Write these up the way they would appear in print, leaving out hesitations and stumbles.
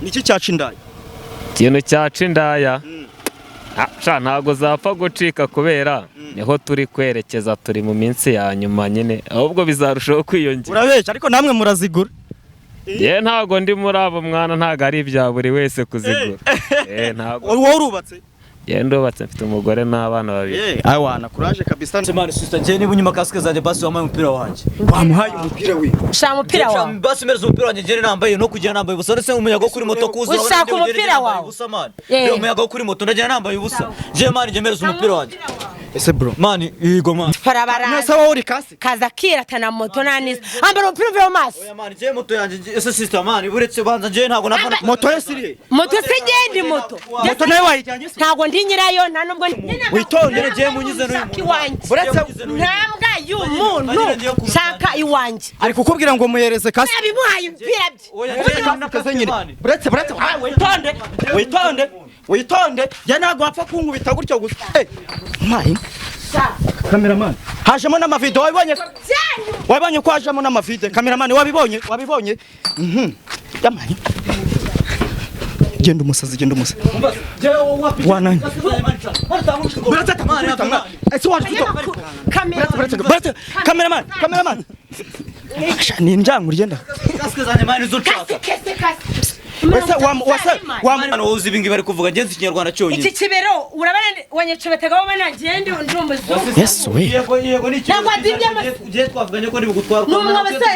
Niki cyaca indaya? Ikintu cyaca indaya, sha ntabwo zapfa gucika, kubera niho turi kwerekeza, turi mu minsi ya nyuma nyine, ahubwo bizarushaho kwiyongera. Urabeshya, ariko namwe murazigura. Ye, ntabwo ndi muri abo mwana, ntabwo ari ibya buri wese kuzigura. Ntabwo. Wowe urubatse? Ye, ndubatse, mfite umugore n'abana babiri. Awana kuraje kabisa. Man, sister, njye niba unyima kasike zanjye, basi wampaye umupira wanjye. Wamuhaye umupira we. Ushaka umupira wawe? Basi mpereza umupira wanjye, njye nambaye no kugenda nambaye ubusa, ndetse umuyaga wo kuri moto kuza. Ushaka umupira wawe? Ubusa, man. Eh. Reba umuyaga wo kuri moto, ndagenda nambaye ubusa. Njye, man, njye mpereza umupira wanjye. Ese bro? Man, yego, man. Farabara. Nese wowe uri kasi? Kaza kiratana moto naniza. Ambara umupira uve mu maso. Oya man, njye moto yanjye ese sister, man, buretse banza, njye ntabwo navana. Moto ye siriye? Moto se ngende moto? Moto nawe wayijyanye se? Ntabwo ndi nyirayo, nta nubwo. Witonde. Njye munyize n'uyu muntu. Iwanjye. Uretse Ntambwa y'umuntu shaka iwanjye. Ari kukubwira ngo muhereze kasi. Yabimuhaye ibipira bye. Oya, njye nta Kaze nyine. Buretse, buretse. Ah, witonde, witonde, witonde. Njye ntabwo wapfa kunkubita gutyo gusa. Eh, mayi. Cameraman, hajemo n'amavideo, wabibonye? Byanyu. Wabibonye ko hajemo n'amavide? Cameraman, wabibonye? Wabibonye? Yamaye. Genda umusazi, genda umusazi. Wananye. Buretse atakukubita mwana. Ese waje ufite Kamera. Buretse, buretse. Cameraman, cameraman. Sha, ni injangwe ugenda. Kasike zanjye, man, izo nshaka. Kasi kese kasi. Ese wa wase wa Man, wowe uzi ibingibi bari kuvuga, njye nzi ikinyarwanda cyonyine. Iki kibero urabona wanyacobetaga wowe nagende ndi umuzungu. Yes we. Yego, yego, ni ikibazo. Ntabwo adibye amase. Njye twavuganye ko ndi bugutwara. Ni umwe abasore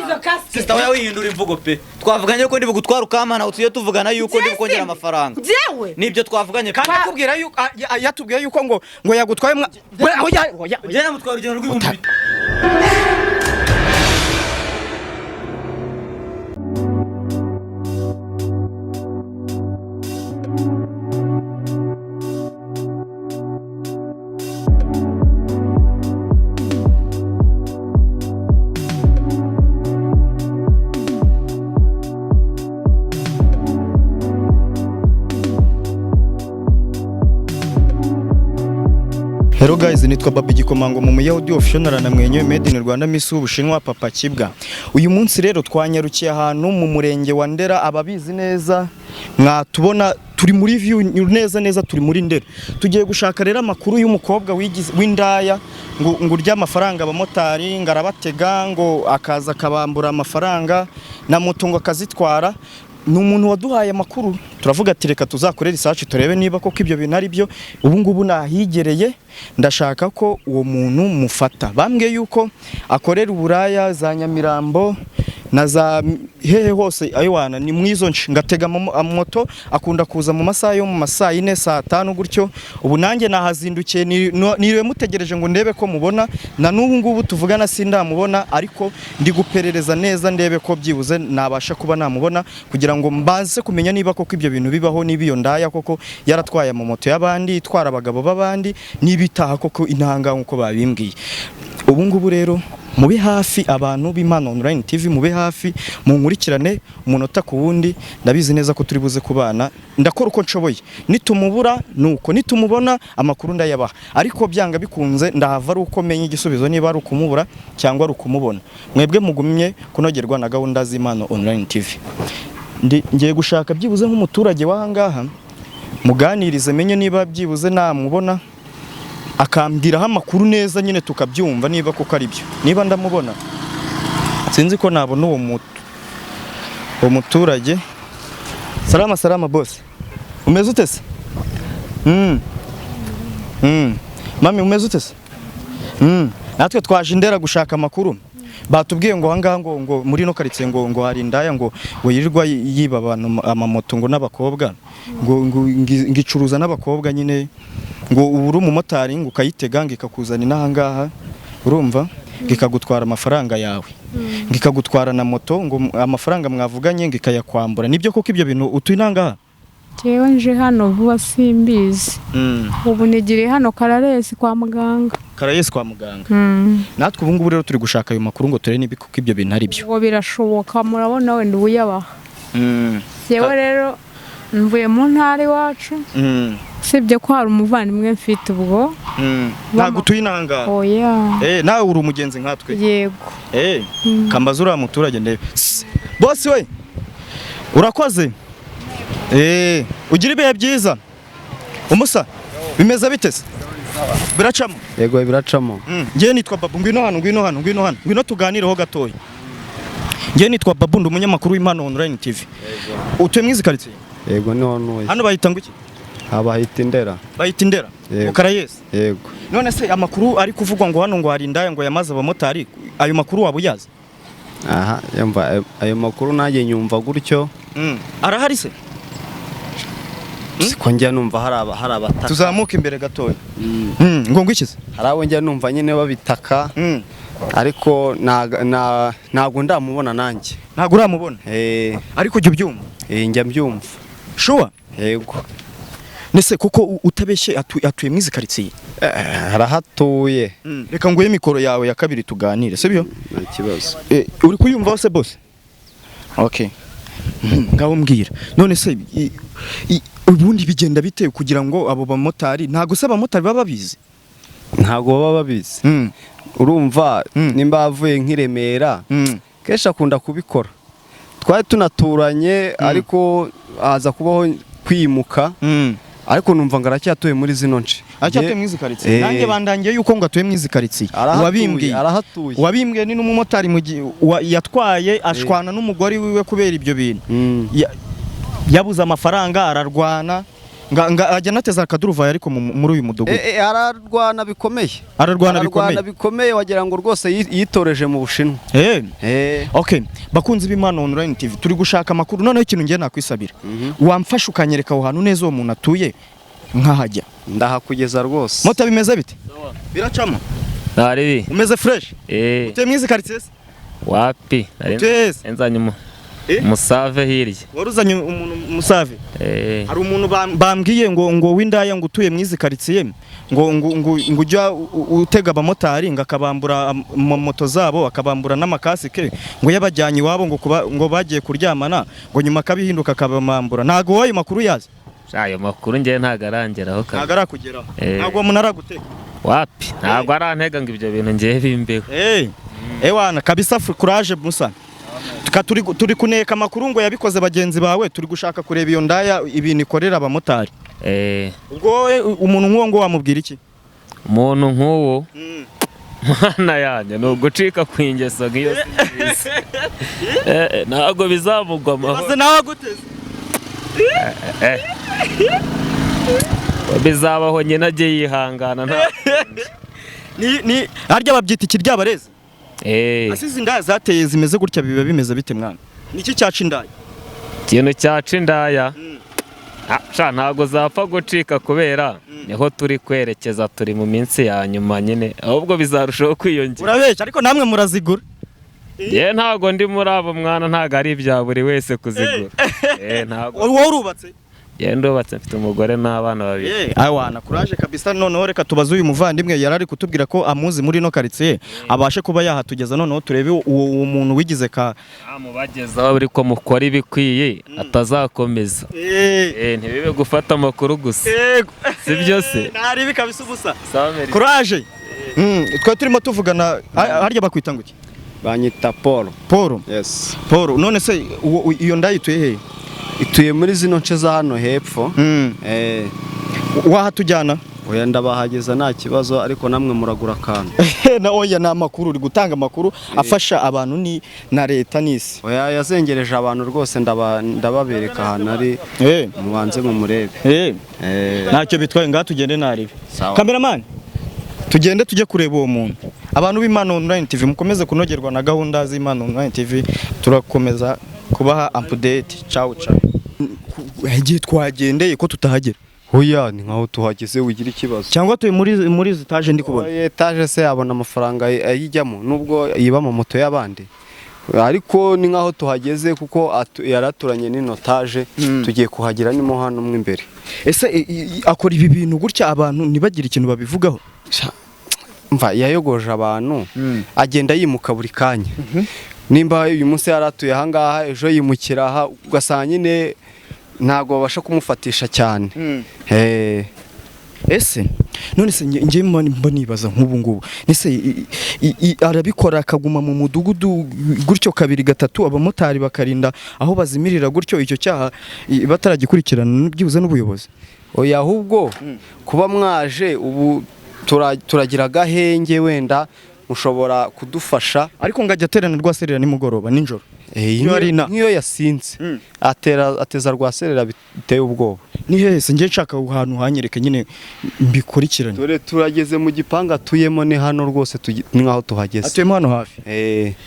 izo kasike. Sister, oya, wihindura imvugo pe. Twavuganye ko ndi bugutwara ukamana, tuye tuvugana yuko ndi bukongera amafaranga. Jewe. Nibyo twavuganye pe. Kandi akubwira yuko yatubwiye yuko ngo yagutwaye mwa. Oya, oya. Njye namutwara urugendo rw'ibihumbi. Hello guys, nitwa Babi Gikomango mu Muyahudi official na mwenyewe made in Rwanda, Miss w'Ubushinwa, Papa Kibwa. Uyu munsi rero twanyarukiye ahantu mu murenge wa Ndera, ababizi neza mwatubona turi muri view neza neza, turi muri Ndera. Tugiye gushaka rero amakuru y'umukobwa wigize w'indaya, ngo urya amafaranga abamotari, ngo arabatega, ngo akaza akabambura amafaranga na moto ngo akazitwara. Ni umuntu waduhaye amakuru, turavuga ati reka tuzakore research turebe niba koko ibyo bintu ari byo. Ubu ngubu nahigereye, ndashaka ko uwo muntu mufata. Bambwiye yuko akorera uburaya za Nyamirambo na za hehe hose, ayiwana ni mwizo nce, ngatega moto, akunda kuza mu masaha yo mu masaa 4, saa 5 gutyo. Ubu nanjye nahazindukiye, niriwe mutegereje ngo ndebe ko mubona, na n'ubu ngubu tuvugana sindamubona, ariko ndi guperereza neza ndebe ko byibuze nabasha kuba namubona, kugira ngo mbanze kumenya niba koko ibyo bintu bibaho, niba iyo ndaya koko yaratwaye amamoto y'abandi, itwara abagabo b'abandi, niba itaha koko intanga nk'uko babimbwiye. Ubu ngubu rero mube hafi, abantu b'Impano Online TV, mube hafi munkurikirane umunota ku wundi. Ndabizi neza ko turi buze kubana, ndakora uko nshoboye, nitumubura nuko nitumubona amakuru ndayabaha, ariko byanga bikunze ndahava ari uko menye igisubizo, niba ari ukumubura cyangwa ari ukumubona. Mwebwe mugumye kunogerwa na gahunda z'Impano Online TV. Ngiye gushaka byibuze nk'umuturage w'ahangaha muganirize, menye niba byibuze namubona akambwiraho amakuru neza nyine, tukabyumva niba koko ari byo, niba ndamubona. Sinzi ko nabona uwo muturage. Salama salama boss, umeze ute se? Mami, umeze ute se? Natwe twaje Indera gushaka amakuru. Batubwiye ngo ahangaha ngo muri no karitsiye ngo hari indaya ngo yirirwa yiba abantu amamoto ngo n'abakobwa, ngo icuruza n'abakobwa nyine, ngo ubu uri umumotari ngo ukayitega ngo ikakuzana inahangaha, urumva, ngo ikagutwara amafaranga yawe, ngo ikagutwara na moto, ngo amafaranga mwavuganye ngo ikayakwambura. Nibyo koko ibyo bintu? Utuye inahangaha? Njyewe nje hano vuba, simbizi. Ubu nigiriye hano Kararesi kwa muganga. Karayesi kwa muganga. Natwe ubu ngubu rero turi gushaka ayo makuru ngo turebe niba koko ibyo bintu ari byo. Ubwo birashoboka, murabona wenda ubuyabaha. Njyewe rero mvuye mu ntara iwacu, usibye ko hari umuvandimwe mfite ubwo. Ntabwo utuye inahangaha? Oya. Eh, nawe uri umugenzi nkatwe? Yego. Eh, kambaza uriya muturage ndebe. Sss, boss we, urakoze. Ugira ibihe byiza. Umusa, bimeze bite se? Biracamo? Yego, biracamo. Njyewe nitwa Babu, ngwino hano, ngwino hano, ngwino hano, ngwino tuganireho gatoya. Njyewe nitwa Babu, ndi umunyamakuru w'Impano Online TV. Utuye mu izi karitsiye? Yego, niho ntuye. Hano bahita ngo iki? Abahita Indera. Bahita Indera? Yego. Mu Karayesi? Yego. None se amakuru ari kuvugwa ngo hano ngo hari indaya ngo yamaze abamotari, ayo makuru waba uyazi? Aha, yumva ayo makuru nanjye nyumva gutyo. Arahari se? Siko njya numva hari abataka. Tuzamuke imbere gatoya. Ngo ngwikize? Hari abo njya numva nyine babitaka. Ariko ntabwo ndamubona nanjye. Ntabwo uramubona? Ariko ujya ubyumva? Njya mbyumva. Sure? Yego. Nese kuko utabeshye atuye mu izi karitsiye? Arahatuye. Reka nguhe mikoro yawe ya kabiri tuganire, sibyo? Nta kibazo. Uri kuyumva se boss? Okay. Ngaho mbwira. None se ubundi bigenda bite kugira ngo abo bamotari, ntago se abamotari baba babizi? Ntago baba babizi. Urumva nimba avuye nk'Iremera, kenshi akunda kubikora. Twari tunaturanye ariko aza kubaho kwimuka. Ariko numva ngo aracyatuye muri zino nce. Aracyatuye mu izi karitsiye. Nanjye bandangiye yuko ngo atuye mu izi karitsiye. Wabimbwiye. Arahatuye. Wabimbwiye ni n'umumotari yatwaye ashwana n'umugore wiwe kubera ibyo bintu. Yabuze amafaranga ararwana. Ajya anateza akaduruvayo ariko muri uyu mudugudu. Ararwana bikomeye. Ararwana bikomeye. Ararwana bikomeye wagira ngo rwose yitoreje mu Bushinwa. Okay, bakunzi b'Impano Online TV turi gushaka amakuru, noneho ikintu ngiye nakwisabira. Wamfasha ukanyereka aho hantu neza uwo muntu atuye nkahajya. Ndahakugeza rwose. Mota bimeze bite? Biracamo. Naribi. Umeze fresh? Utuye mu izi quartier se? Wapi? Nzanye Musave hirya. Waruzanye umuntu Musave? Hari umuntu bambwiye ngo w'indaya ngo utuye mu izi quartier ngo ngo ujya utega abamotari ngo akabambura moto zabo akabambura n'amakasike ngo yabajyanye iwabo ngo ngo bagiye kuryamana ngo nyuma akabihinduka akabamambura. Ntago wowe makuru yazi? Ayo makuru ngiye ntago arangeraho kabisa. Ntago arakugeraho. Ntago umuntu aragutega. Wapi? Ntago arantega ngo ibyo bintu ngiye bimbeho. Ewana kabisa courage Musa. Turi kuneka amakuru ngo yabikoze bagenzi bawe, turi gushaka kureba iyo ndaya ibintu ikorera abamotari. Ubwo umuntu nk'uwo ngo wamubwira iki? Umuntu nk'uwo mwana yanjye ni ugucika ku ingeso nk'iyo. Ntabwo bizamugwa amahoro. Nawe aguteze. Bizabaho nyine ajye yihangana nta. Ni harya babyita ikiryabarezi. Asize indaya zateye zimeze gutya biba bimeze bite mwana? Niki cyaca indaya? Ikintu cyaca indaya ntago zapfa gucika kubera niho turi kwerekeza, turi mu minsi ya nyuma nyine, ahubwo bizarushaho kwiyongera. Urabeshya ariko namwe murazigura. Ye ntago ndi muri abo mwana, ntago ari ibya buri wese kuzigura. Ntago. Wowe urubatse? Ye ndubatse, mfite umugore n'abana babiri. Awana courage kabisa. Noneho reka tubaze uyu muvandimwe yarari kutubwira ko amuzi muri no quartier abashe kuba yahatugeza, noneho turebe uwo muntu wigize ka amubagezaho buri ko mukora ibikwiye atazakomeza. Ntibibe gufata amakuru gusa. Sibyo se? Nari bikabisa ubusa. Courage. Twa turimo tuvugana harya bakwita ngo iki? Banyita Paul. Paul. Yes. Paul, none se iyo ndayituye he? Ituye muri zino nce za hano hepfo. Wahatujyana? Oya ndabahageza nta kibazo, ariko namwe muragura akantu. Na oya ni amakuru, uri gutanga amakuru afasha abantu ni na leta n'isi. Oya yazengereje abantu rwose, ndababereka ahantu ari, mubanze mumurebe. Ntacyo bitwaye, ngaha tugende naribe. Cameraman, tugende tujye kureba uwo muntu. Abantu b'Impano Online TV mukomeze kunogerwa na gahunda z'Impano Online TV, turakomeza kubaha update. Ciao ciao. Igihe twagendeye ko tutahagera. Oya ni nkaho tuhageze ugira ikibazo. Cyangwa tuye muri etage ndi kubona. Etage se yabona amafaranga ayijyamo nubwo yiba mu moto y'abandi. Ariko ni nkaho tuhageze kuko yaraturanye n'inotage, tugiye kuhagera nimo hano mwe imbere. Ese akora ibi bintu gutya abantu ntibagira ikintu babivugaho? Mva yayogoje abantu, agenda yimuka buri kanya. Nimba uyu munsi yaratuye aha ngaha, ejo yimukira aha, ugasanga nyine ntago babasha kumufatisha cyane. Ese none se nge mba nibaza nk'ubu ngubu, ese arabikora akaguma mu mudugudu gutyo kabiri gatatu, abamotari bakarinda aho bazimirira gutyo, icyo cyaha bataragikurikirana byibuze n'ubuyobozi? Oya, ahubwo kuba mwaje ubu turagira agahenge, wenda mushobora kudufasha. Ariko ngo ajya aterana rwaserera nimugoroba nijoro. Iyo ari Nk'iyo yasinze ateza rwaserera biteye ubwoba. Ni hese ngiye nshaka ahantu hanyereke nyine mbikurikirane. Dore turageze mu gipangu atuyemo, ni hano rwose, ni nkaho tuhageze. Atuyemo hano hafi?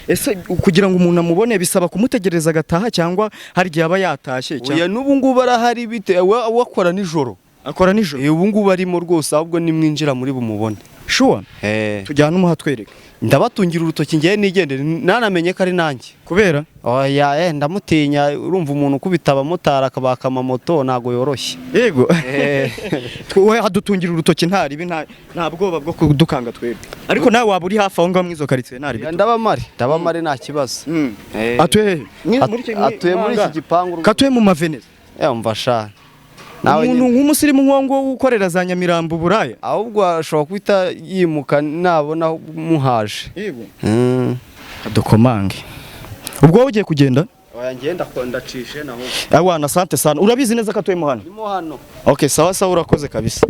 Ese kugira ngo umuntu amubone bisaba kumutegereza agataha, cyangwa hari igihe aba yatashye? Oya, n'ubu ngubu arahari, bite we akora nijoro. Akora nijoro? Ubu ngubu arimo rwose, ahubwo nimwinjira muri bumubone. Sure? Tujyane umuhatwereke. Ndabatungira urutoki ngewe nigendere, nanamenye ko ari nanjye. Kubera? Oya, ndamutinya, urumva umuntu ukubita abamotari akabaka amamoto ntago yoroshye. Yego. Wowe hadutungira urutoki ntaribi, nta bwoba bwo kudukanga twebwe. Ariko nawe waba uri hafi aho ngaho mu izo quartier ntaribi. Ndabamare nta kibazo. Atuye Atuye muri iki gipangu. Katuye mu Maveneza. Umva sha. Umuntu nk'umusirimu nk'uwo nguwo ukorera za Nyamirambo Buraya, ahubwo ashobora guhita yimuka nabona muhaje. Yego. Adukomange. Ubwo wowe ugiye kugenda? Oya, ngenda ndacishe naho. Awana, sante sana. Urabizi neza ko atuyemo hano? Ndimo hano. Okay, sawa sawa, urakoze kabisa.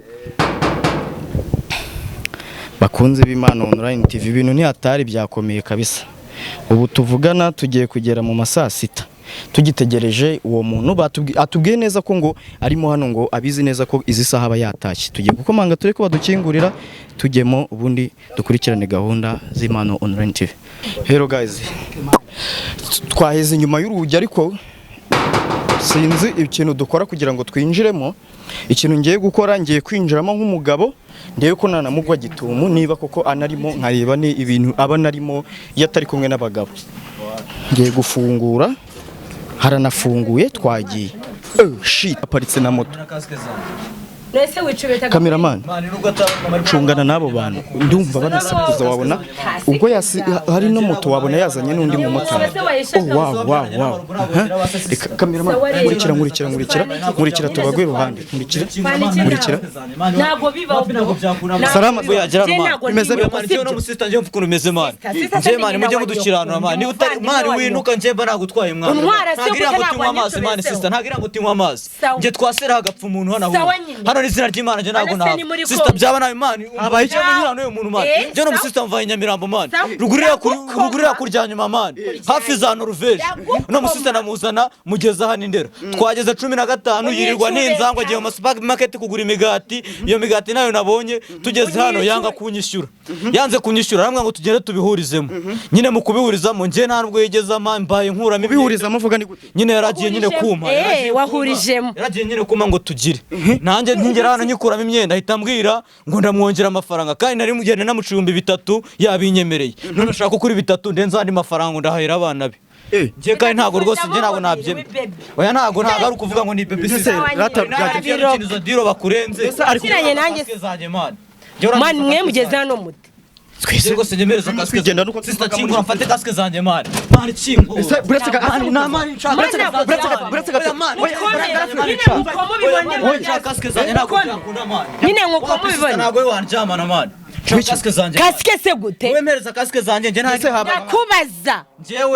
Bakunze b'Imana Online TV, ibintu ni hatari byakomeye kabisa. Ubu tuvugana tugiye kugera mu masaa sita tugitegereje uwo muntu atubwiye neza ko ngo arimo hano, ngo abizi neza ko izi saha aba yatashye. Tugiye gukomanga tureke ko badukingurira tujyemo, ubundi dukurikirane gahunda z'Imana Online TV. Hello guys, twaheze inyuma y'urugi ariko sinzi ikintu dukora kugira ngo twinjiremo. Ikintu ngiye gukora, ngiye kwinjiramo nk'umugabo, ndebe ko nanamugwa gitumu niba koko anarimo, nkareba ni ibintu aba narimo iyo atari kumwe n'abagabo. Ngiye gufungura, haranafunguye, twagiye. Shit, aparitse na moto. Cameraman, cungana n'abo bantu, ndumva banasakuza, wabona ubwo hari no moto wabona yazanye n'undi mumotari. Oh wow wow wow. Cameraman, nkurikira nkurikira nkurikira nkurikira, tubagwe iruhande, nkurikira nkurikira. Ntago bibaho. Salama, bimeze bite? No musista nje mfukuru meze man. Nje man mujye mudukiranura man. Niba utari man winuka nje mba nagutwaye mwana. Ntagira ngo tinywa amazi man sister, ntagira ngo tinywa amazi. Nje twasera hagapfa umuntu hano. Hano ni izina ry'Imana nje ntago naho. Sister byaba nawe man. Abaye icyo munyura n'uyu muntu man. Nje no musista mvaye Nyamirambo man. Rugurira kurya nyuma man. Hafi za Norvege. No musista namuzana mugeza hano Indera. Twageze 15 yirirwa n'inzangwa agiye mu supermarket kugura imigati. Iyo migati nayo nabonye tugeze hano yanga kunyishyura. Yanze kunyishyura aramwa ngo tugende tubihurizemo. Nyine mu kubihurizamo nje ntabwo yigeze mbaye nkuramo. Kubihurizamo vuga ni gute? Nyine yaragiye nyine kuma. Wahurijemo. Yaragiye nyine kuma ngo tugire. Nanjye ntingera hano nyikuramo imyenda ahita ambwira ngo ndamwongera amafaranga kandi nari mugende namuciye 3000 yabinyemereye. None ashaka kuri 3 ndenza andi mafaranga ndahahira abana be. Nje kandi ntago rwose nje ntago nabyemera. Oya ntago ntago ari ukuvuga ngo ni baby sister. Rata byagiye diro bakurenze. Kiranye nanjye man mwe mugeze hano mute. Twese rwose nyemereza kasike Twigenda nuko sister kingura mfate kasike zanjye man. Man kingura. Ese buretse na man nshaka buretse gato. Oya kasike zanjye ntago byakunda man. Nyine nkuko mubibona. Ntago wanjamana man. Kasike zanjye. Kasike se gute? Wemereza kasike zanjye nje nta nakubaza.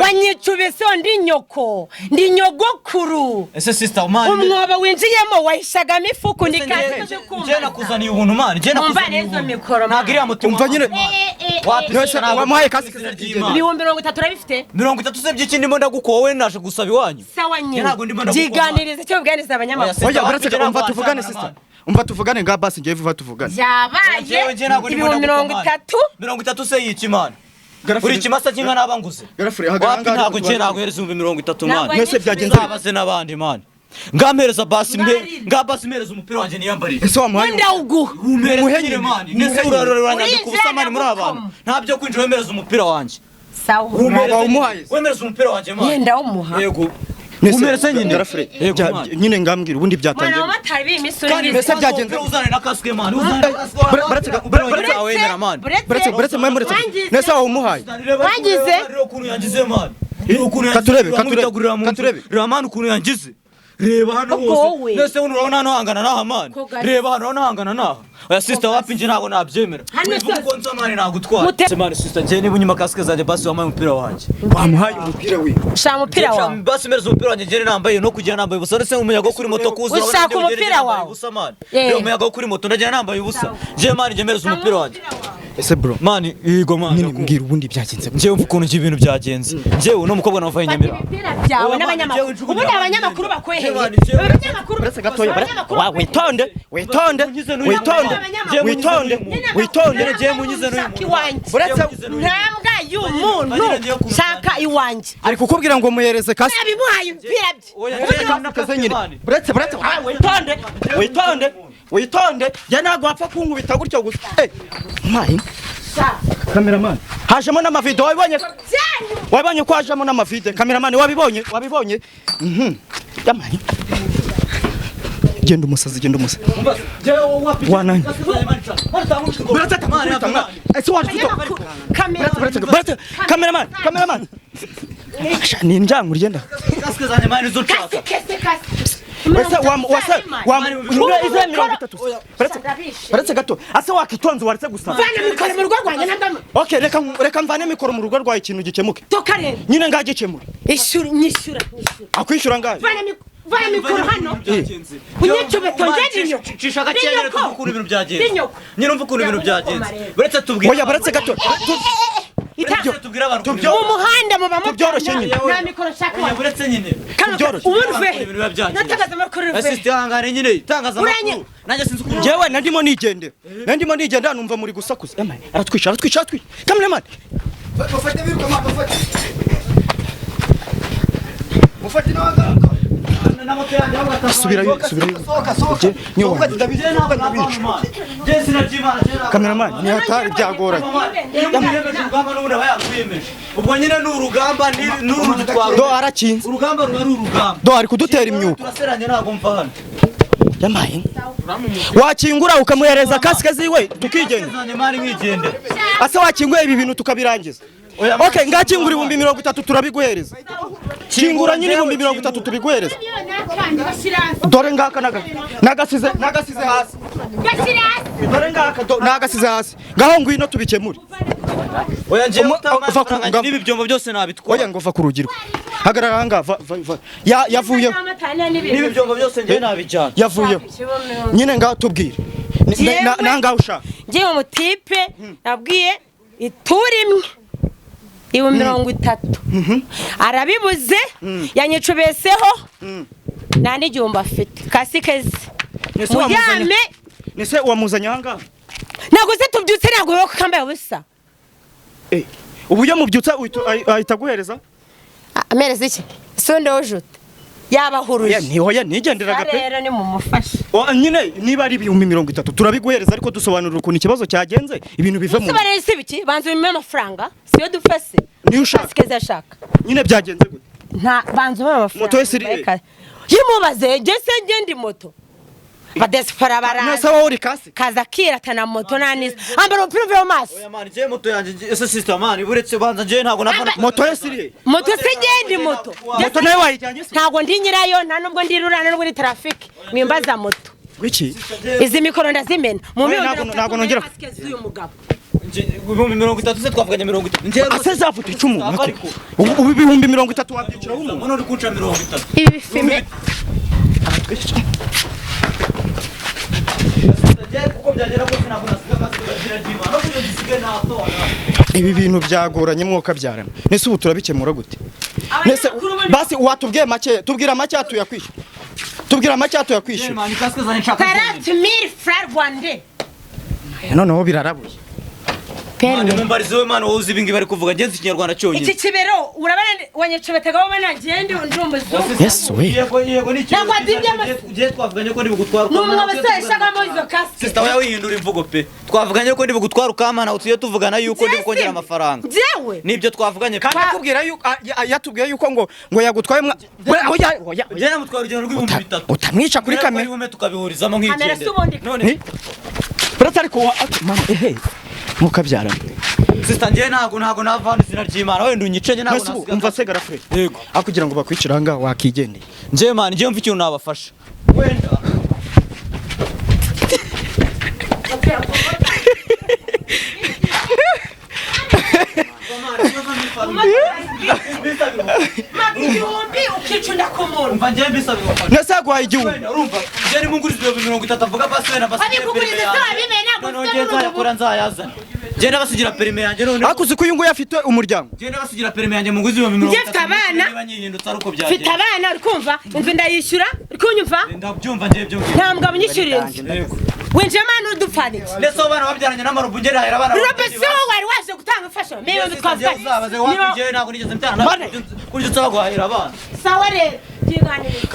Wanyicubise ndi nyoko, ndi nyogokuru. Ese sister man. Umwobo winjiyemo wahishagamo ifuku ndi kasike zo kumva. Nje nakuzaniye ubuntu man, nje nakuzaniye. Ntago iriya mutima. Umva nyine. Wapi wamuhaye kasike 30,000 urabifite? 30 se by'iki ndimo ndagukowe wowe naje gusaba iwanyu. Sawa nyine. Jiganiriza icyo ubwaniza abanyamakuru. Oya buretse umva tuvugane sister. Umva tuvugane nga basi ngiye vuba tuvugane. Yabaye 30,000. 30 se yiki man. Uri kimasa kinga nabanguze. Wapi ntago ngiye naguhereza 30,000 man. Mwese byagenze abaze nabandi man. Ngampereza basi mbe ngabasi mpereza umupira wanje niyambariye. Ese wamuhaye ndawuguha. Umuhenyire man. Nese uraroranya kubusa man muri abantu. Ntabyo kwinjira wemereza umupira wanje. Sawa. Wamuhaye. Wemereza umupira wanje man. Yenda umuha. Yego. Umerese nyine. Nyine ngambwira ubundi byatangiye. Mwana w'amatari b'imisuri. Kandi mbese byagenze uzane na kasike man. Uzane na kasike. Buretse buretse mwe muretse. Nese wamuhaye. Wangize. Ukuntu yangize man. Katurebe katurebe. Ramani ukuntu yangize. Reba hano hose. Nese urabona hano hangana naha man. Reba hano urabona hangana naha. Oya sister wapi nje ntago nabyemera. Wivuga uko nza man nagutwara. Man sister nje niba unyima kasike zanjye basi wampaye umupira wanjye. Wamuhaye umupira we. Ushaka umupira wawe. Basi mereza umupira wanjye nje nambaye no kujya nambaye ubusa ndetse umuyaga wo kuri moto kuza. Ushaka umupira wawe. Ubusa man. Reba umuyaga wo kuri moto ndagenda nambaye ubusa. Nje man nje mereza umupira wanjye. Ese bro man yego man nyine mbwira ubundi byagenze. Nje umva ukuntu ibintu byagenze. Nje uno mukobwa navaye Nyamira. Byawe n'abanyamakuru. Ubundi abanyamakuru bakweheye. Abanyamakuru buretse gatoya. Wa witonde, witonde, witonde, witonde, witonde nje munyize n'uyu muntu. Buretse ntambwa y'umuntu shaka iwanjye. Ari kukubwira ngo muhereze kasi. Nabimuhaye ibipira bye. Nyine. Buretse buretse witonde, witonde, witonde. Ya ntago wapfa kunkubita gutyo gusa. Eh, mai. Cameraman hajemo n'amavideo wabibonye? Wabibonye ko hajemo n'amavideo? Cameraman wabibonye? Wabibonye? Yamaye. Genda umusazi, genda umusazi. Wananye. Ese waje kuto. Cameraman, cameraman. Ni njanguri genda. Kasike zanjye man izo nshaka. Ese wa ize 30. Buretse gato. Ase wakitonze waretse gusa. Vana mikoro mu rugo rwanjye nandama. Okay, reka mvane mikoro mu rugo rwawe ikintu gikemuke. Toka rero. Nyine ngagikemura. Ishura nyishura. Akwishyura ngahe? Vana mikoro hano. Unyicubete ngende nyoko. Cisha gakene reka ukuntu ibintu byagenze. Nyine umva ukuntu ibintu byagenze. Buretse tubwire. Oya buretse gato. Tubwire abantu. Mu muhanda muba tubyoroshye nyine. Nta mikoro nshaka wawe. Buretse nyine. Ubundi uve. Natangazamakuru uve. Assist ihangane nyine itangazamakuru. Nanjye sinzi ukuntu. Jewe nandimo nigendera. Nandimo nigenda numva muri gusakuza. Emma aratwisha aratwisha aratwisha. Cameraman. Bafate biruka ma bafate. Mufate n'abaganga. Subirayo subirayo. Sohoka sohoka. Cameraman ni hatari byagoranye. Ubwo nyine ni urugamba n'urundi twaruka. Do arakinze. Urugamba ruba ari urugamba. Do ari kudutera imyuka. Turaseranye ntago mva hano. Yamaye. Wakingura ukamuhereza kasike ziwe tukigenda. Ase wakinguye ibi bintu tukabirangiza. Okay, ngakingura 30,000 turabiguhereza. Kingura nyine 30,000 tubiguhereza. Dore ngaka nagasize hasi. Dore ngaka nagasize hasi. Ngaho ngwino tubikemure. Oya nje uva nibi byombo byose nabitwara. Oya ngo va ku rugi rwe. Hagarara hanga va yavuye. Nibi byombo byose nje nabijyana. Yavuye. Nyine ngaho tubwire. Nanga ushaka. Ngiye mu tipe nabwiye iturimwe. 30,000 arabibuze yanyicubeseho nta n'igihumbi afite kasike ze mujyame. Nese wamuzanye ahangaha ntabwo se tubyutse ntabwo wowe kambaye ubusa. Uburyo mubyutsa ahita aguhereza amereza iki sonde wujute yabahuruje. Ntihoya nigenderaga pe rero ni mumufashe. Nyine niba ari 30,000 turabiguhereza ariko dusobanurira ukuntu ikibazo cyagenze ibintu bive mu. Sobanurira si biki banza ubime amafaranga siyo dufase. Niyo ushaka kasike ashaka. Nyine byagenze gute? Nta banza ubime amafaranga. Moto yesiri yimubaze nje se nje ndi moto. Badesfara baraza. Nasa wowe uri kasi. Kaza kiratana moto nanisa. Ambara umupira uve mu maso. Oya man nje moto yanjye ese sister man buretse banza nje ntago navana. Moto yesiri. Moto se nje ndi moto. Moto nayo wayijyanye se? Ntago ndi nyirayo nta nubwo ndi rurana nubwo ndi traffic. Mwimbaza moto. Wiki? Izi mikoro ndazimena. Mu ntago nongera. Uyu mugabo. 30,000 se twavuganye 30. Nje ase zavuta 10 ubu 30,000 wabyicira umuntu. Mbona uri kunca 30. Ibi fime. Ibi bintu byagoranye mwoka byarama. Nese ubu turabikemura gute? Nese basi watubwiye make, tubwira make atuyakwishyura. Tubwira make atuyakwishyura. 40,000 francs rwandais. Noneho birarabuye. Mani mumbarize we mani wowe uzi ibingi bari kuvuga ngenzi ikinyarwanda cyonyine. Iki kibero urabana wanyicubetega wowe nagende ndi umuzungu. Yes we. Yego yego ni Ntabwo adibye Ngiye twavuganye ko ndi bugutwara Numwe baseshagamo izo kasike. Sister oya wihindura imvugo pe. Twavuganye ko ndi bugutwara ukamana utuye tuvugana yuko ndi bukongera amafaranga. Jewe. Nibyo twavuganye kandi akubwira yuko yatubwiye yuko ngo yagutwaye oya oya Ngiye namutwara urugendo rw'ibihumbi 3. Utamwica kuri kamera. Tukabihurizamo nk'ikende. None Buretse ariko mama ehe mukabyara. Sister njye ntago nava hano izina ry'Imana wenda unyice njye ntago nasiga. Umva se garafure. Yego. Aho kugira ngo bakwicire aha ngaha wakigendeye. Njye man njye mva ikintu nabafasha. Wenda Igihumbi ukicunda ku muntu. Umva njye mbisabira ubufasha. Nese yaguhaye igihumbi. Wenda urumva njye nimunguriza ibihumbi 30 avuga basi wenda basi. Abikuguriza ibyo wabimenye ntabwo Noneho ufite njye n'uruhu. nzayakora nzayazana. Njye ndabasigira perime yanjye noneho. Ariko uzi ko uyu nguyu afite umuryango. Njye ndabasigira perime yanjye munguzi ibihumbi 30. Njye mfite abana. Niba nyihindutse ari uko byagenda. Mfite abana uri kumva inzu ndayishyura uri kunyumva Ndabyumva njye ibyo ngibyo. nta mugabo unyishyurira inzu. Winjiyemo hano udupfaniki. Ndetse abo bana babyaranye n'amarubu njye ndahera abana. Robe si wowe wari waje gutanga imfashanyo. Miliyoni twavuganye. Uzabaze wapi njye ntabwo nigeze mbyara. Kurya usaba guhahira abana. Sawa rero byiganirire.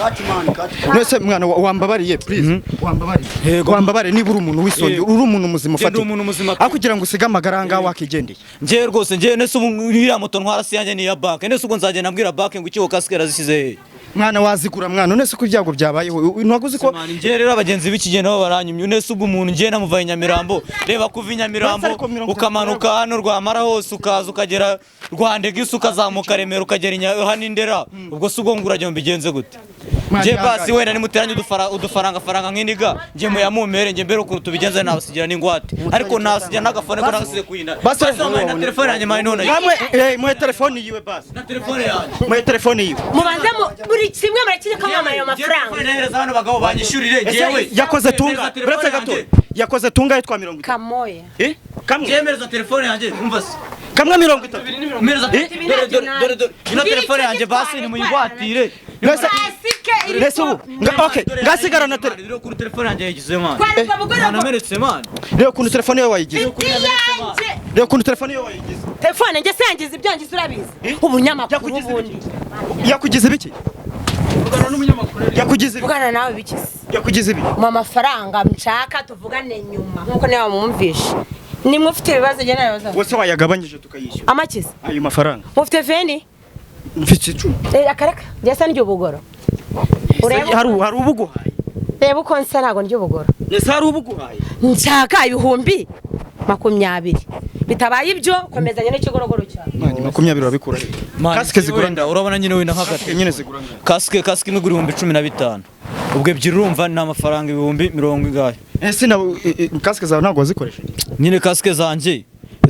Nese mwana wambabariye please. Wambabariye. Wambabariye niba uri umuntu wisonye uri umuntu muzima Njye ndi ufate. umuntu muzima pe. Aho kugira ngo usige amagara aha ngaha wakigendeye. Njye rwose njye nese ubu iriya moto ntwara si yanjye ni iya banke. Nese ubwo nzagenda mbwira banke ngo ikigo kasike yarazishyize hehe. Mwana wazigura mwana none se ko ibyago byabayeho ntabwo uzi ko Njye rero abagenzi b'iki nabo baranyumye nese ubwo umuntu njye namuvaye Nyamirambo reba kuva i Nyamirambo ukamanuka hano Rwamara hose ukaza ukagera Rwandegisi ukazamuka Remera ukagera hano Indera ubwo se ubwo ngo urajya mbigenze gute njye basi wenda nimuteranye udufaranga faranga nk'iniga njye muyamumere njye mbere ukuntu tubigenze nabasigira n'ingwate ariko nasigira n'agafone ko nagasize kuyinda Basi na telefone yanjye mani none namwe muhe telefone yiwe basi na telefone yanjye muhe telefone yiwe Mubanze buri kimwe murakinye kamamaye amafaranga. Telefone nahereza hano bagabo banyishyurire njyewe yakoze tunga uretse gato yakoze tunga yitwa 30 kamoya kamwe Njemereza telefone yanjye umva se kamwe 30 Mereza dore dore ino telefone yanjye basi ni muyigwatire Nese ubu okay ngasigara na telefone kuri telefone yanjye yagize man Namenetse man Rero kuntu telefone yawe wayigize Rero kuntu telefone yawe wayigize Telefone njye sangiza ibyangiza urabizi ubunyamakuru ubundi Yakugize ibiki Yakugize ibiki Vugana nawe biki Yakugize ibiki Mu mafaranga nshaka tuvugane nyuma nkuko nawe mumvishe Nimwe ufite ibibazo njye nabibazo Wose wayagabanyije tukayishyura Amakize Ayo mafaranga Mufite veni Mfite 10 Akareka njye sa ndya ubugoro Hari ubuguhaye Reba uko nsa ntago ndya ubugoro Nese hari ubuguhaye Nshaka 20,000 bitabaye ibyo komezanye n'ikigorogoro cyawe Mani 20 urabikura he Kasike zigura nda urabona nyine wenda nk'agati nyine zigura Kasike imwe igura 15,000 ubwo ebyiri urumva ni amafaranga 40,000 ingahe Ese na kasike zawe ntabwo wazikoresheje Nyine kasike zanjye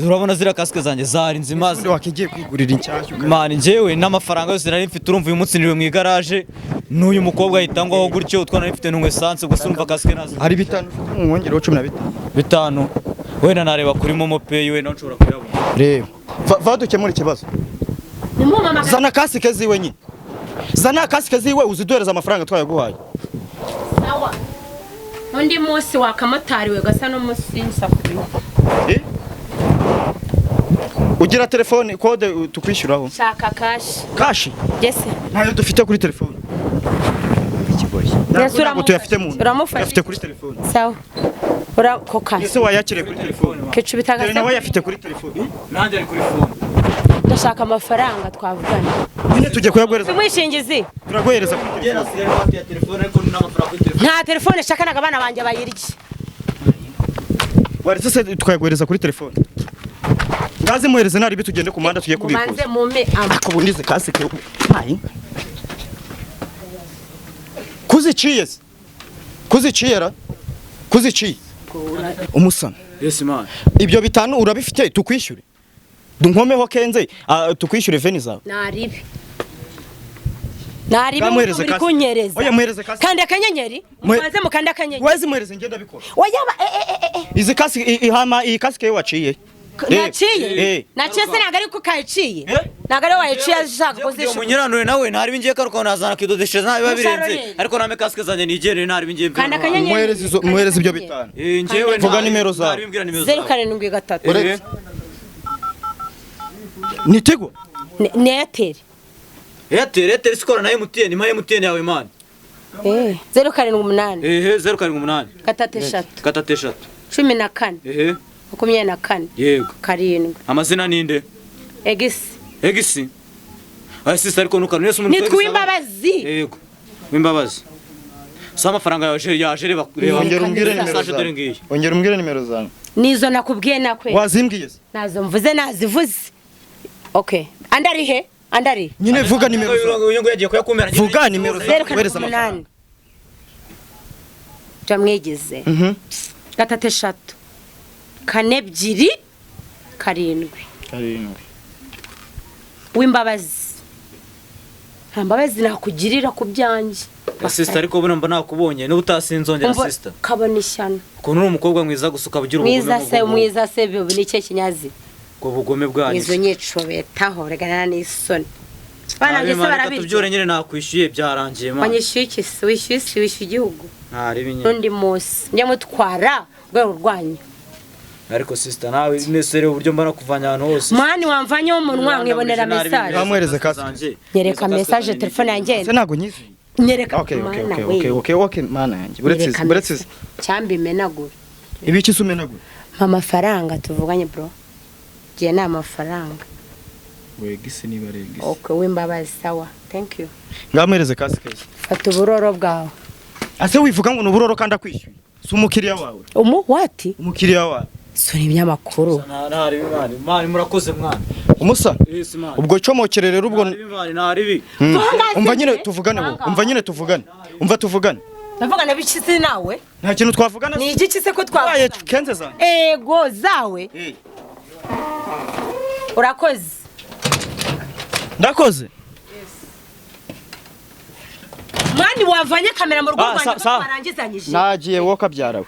urabona zira kasike zanjye zari nzima wakigiye kwigurira inshyashya Mani njyewe n'amafaranga yose nari mfite urumva uyu munsi niriwe mu igaraje n'uyu mukobwa ahitangwaho gutyo utwo nari mfite ntunywe essence gusa urumva kasike nazo hari bitanu ufite mu mwongereho 15 bitanu wenda nareba kuri Momo Pay wenda nshobora kuyabona Reba va dukemura ikibazo Zana kasike ziwe nyine Zana kasike ziwe uziduhereza amafaranga twayaguhaye Sawa Undi munsi wakamotari we gasa n'umunsi nsafuriya Ugira telefone kode tukwishyuraho Shaka cash Cash Yes Ntayo dufite kuri telefone Ikigoyi Ntabwo tuyafite mu Uramufasha Afite kuri telefone Sawa Ura koka Ese wayakire kuri telefone Kicu bitagase Nawe yafite kuri telefone Nanjye ari kuri phone Ndashaka amafaranga twavugana Nyine tujye kuyaguhereza Umwishingizi Turaguhereza kuri telefone Nta telefone shaka naga abana banje bayirye Waretse se tukayaguhereza kuri telefone Ngaze muhereze nari bitugende ku muhanda tugiye kubikuza Mubanze mume Ako bundize kasike Hayi Kuziciye se Kuziciye ra Kuziciye Umusana Yes man Ibyo bitanu urabifite tukwishyure Dunkomeho kenze tukwishyure veni zawe Naribi Naribi muri kunyereza Oya muhereze kasi Kanda akanyenyeri Mubanze mukanda akanyenyeri Wezi muhereze ngenda bikora Oya ba Izi kasi ihama iyi kasike yo waciye Naciye Naciye se ntago ariko kayiciye Ntago ari wayiciye ashaka kuzishyura Munyiranure nawe ntari bingiye karuka nazana kidodeshereza nabi birenze ariko name kasike zanjye nigerere ntari bingiye Kanda akanyenyeri Muhereze ibyo bitanu Njyewe Vuga nimero zawe 073 Ni Tigo Ni Airtel Airtel sikora na MTN ma MTN yawe man 078 078 33 33 14 24 Yego 7 Amazina ninde Egisi Ay sister ariko nukanu nese umuntu Nitwa Imbabazi Yego Wimbabazi Si amafaranga yaje yaje, reba reba. Ongera umbwire nimero Message dore zawe. ngiyi. Ongera umbwire nimero zawe. Nizo nakubwiye nakwe. Wazimbwiye se? Nazo mvuze, nazivuze. Okay, andi ari he? Andi ari Nyine vuga nimero zawe. Uyu nguyu yagiye kuyakumira. Vuga nimero zawe. 0 Kohereza 8 amafaranga. Jamwegeze. 3 3 4 2 7. 7. W'imbabazi, nta mbabazi nakugirira ku byanjye. Sister, ariko buno mba nakubonye n'ubu utasinzongera. Umva, Sister, kabona ishyano. ukuntu uri umukobwa mwiza gusa ukaba ugira ubugome. Mwiza se? Ubwo Mwiza se bibu ni ikihe kinyazi? ubwo bugome bwanyu. Izo nyico betaho regana n'isoni bana Nabi njye se man, reka tubyore barabirya. nyine, nakwishyuye byarangiye man. Wanyishyuye iki se? Wishyuye isi, wishyuye igihugu. Ntaribi nyine. N'undi munsi njya mutwara urwego rwanyu. Ariko sister, nawe nese reba uburyo mbona kuvanya ahantu hose. Mani wamvanyeho umunwa nkibonera message. Bamuhereze kasike. Nyereka message, telefone yanjye. Se ntabwo nyizi. Nyereka. Okay, okay. Mana Okay. we. Okay, mana yanjye, buretse Nyereka buretse. message. Cyambi imenagura. Ibiki se umenagura? Mpa amafaranga tuvuganye, bro. Giye ni amafaranga. Wegisi niba regisi. Okay, w'imbabazi, sawa, thank you. Ngamuhereze kasike. Fata uburoro bwawe. Ase wivuga ngo ni uburoro kandi akwishyuye? Si umukiriya wawe? Umu wati. Umukiriya wawe. Sura ibinyamakuru. Ntaribi man, man murakoze mwana. Umusa. Yes man. Ubwo comokere rero ubwo. Ntaribi man, ntaribi. Umva nyine tuvugane wowe. Umva nyine tuvugane. Umva tuvugane. Ndavuga na bikisi nawe. Nta kintu twavugana. Ni igiki se ko Waye twavugana? kenze zanjye. Ego zawe. Urakoze. Ndakoze. Mani wavanye kamera mu rugo Ah, rwanjye ko sawa. twarangizanyije. Nagiye wowe kabyarawe.